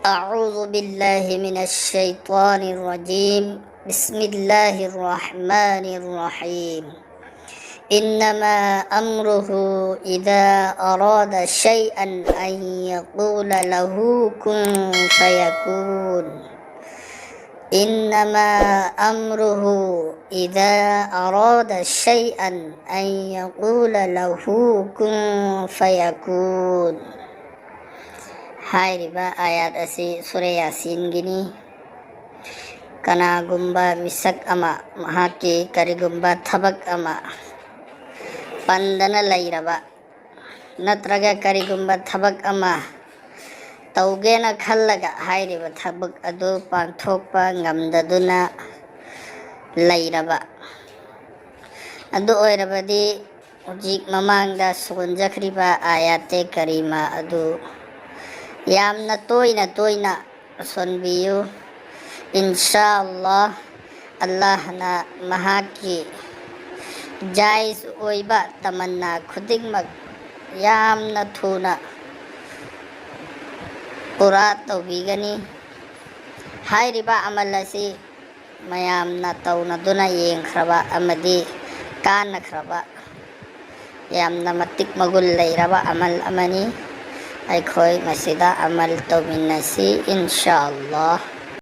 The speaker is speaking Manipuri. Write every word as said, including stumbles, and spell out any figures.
أعوذ بالله من الشيطان الرجيم. بسم الله الرحمن الرحيم. إنما أمره إذا أراد شيئا أن يقول له كن فيكون. إنما أمره إذا أراد شيئا أن يقول له كن فيكون. ꯍꯥꯏꯔꯤꯕ ꯑꯥꯌꯥꯠ ꯑꯁꯤ ꯁꯨꯔꯦ ꯌꯥꯁꯤꯟꯒꯤꯅꯤ꯫ ꯀꯅꯥꯒꯨꯝꯕ ꯃꯤꯁꯛ ꯑꯃ ꯃꯍꯥꯛꯀꯤ ꯀꯔꯤꯒꯨꯝꯕ ꯊꯕꯛ ꯑꯃ ꯄꯟꯗꯅ ꯂꯩꯔꯕ, ꯅꯠꯇ꯭ꯔꯒ ꯀꯔꯤꯒꯨꯝꯕ ꯊꯕꯛ ꯑꯃ ꯇꯧꯒꯦꯅ ꯈꯜꯂꯒ ꯍꯥꯏꯔꯤꯕ ꯊꯕꯛ ꯑꯗꯨ ꯄꯥꯡꯊꯣꯛꯄ ꯉꯝꯗꯗꯨꯅ ꯂꯩꯔꯕ ꯑꯗꯨ ꯑꯣꯏꯔꯕꯗꯤ, ꯍꯧꯖꯤꯛ ꯃꯃꯥꯡꯗ ꯁꯣꯟꯖꯈ꯭ꯔꯤꯕ ꯑꯥꯌꯥꯇꯦ ꯀꯔꯤꯃꯥ ꯑꯗꯨ ꯌꯥꯝꯅ ꯇꯣꯏꯅ ꯇꯣꯏꯅ ꯁꯣꯟꯕꯤꯌꯨ꯫ ꯏꯟꯁꯥ ꯑꯜꯂꯥꯍ, ꯑꯜꯂꯥꯍꯅ ꯃꯍꯥꯛꯀꯤ ꯖꯥꯏꯖ ꯑꯣꯏꯕ ꯇꯃꯟꯅꯥ ꯈꯨꯗꯤꯡꯃꯛ ꯌꯥꯝꯅ ꯊꯨꯅ ꯄꯨꯔꯥ ꯇꯧꯕꯤꯒꯅꯤ꯫ ꯍꯥꯏꯔꯤꯕ ꯑꯃꯜ ꯑꯁꯤ ꯃꯌꯥꯝꯅ ꯇꯧꯅꯗꯨꯅ ꯌꯦꯡꯈ꯭ꯔꯕ ꯑꯃꯗꯤ ꯀꯥꯟꯅꯈ꯭ꯔꯕ, ꯌꯥꯝꯅ ꯃꯇꯤꯛ ꯃꯒꯨꯟ ꯂꯩꯔꯕ ꯑꯃꯜ ꯑꯃꯅꯤ꯫ ꯑꯩꯈꯣꯏ ꯃꯁꯤꯗ ꯑꯃꯜ ꯇꯧꯃꯤꯟꯅꯁꯤ, ꯏꯟꯁꯥ ꯑꯜꯂꯥꯍ꯫